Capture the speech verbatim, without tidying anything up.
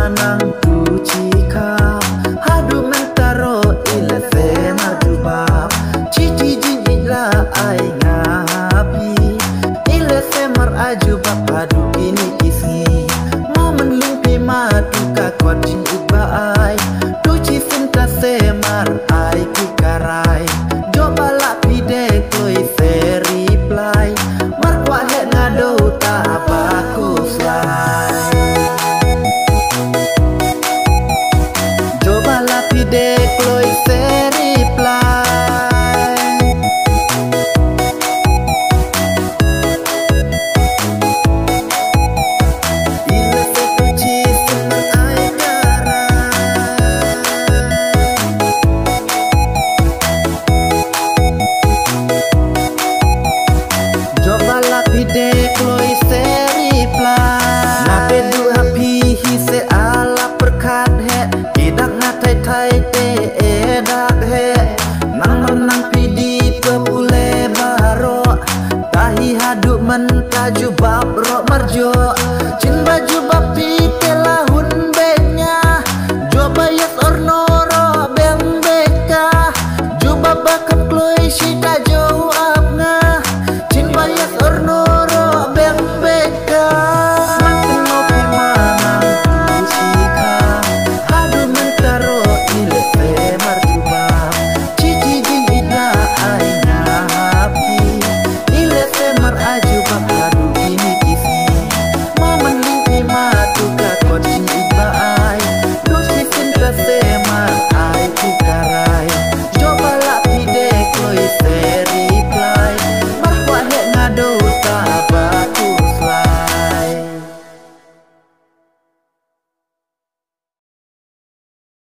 nang tu chi ka. Haduh mynta ruh i la se mar jubab. Chi chi jing i la ai nga pi. I la se mar a jubab haduh kini ki sngi. Mo men ling pi ma tu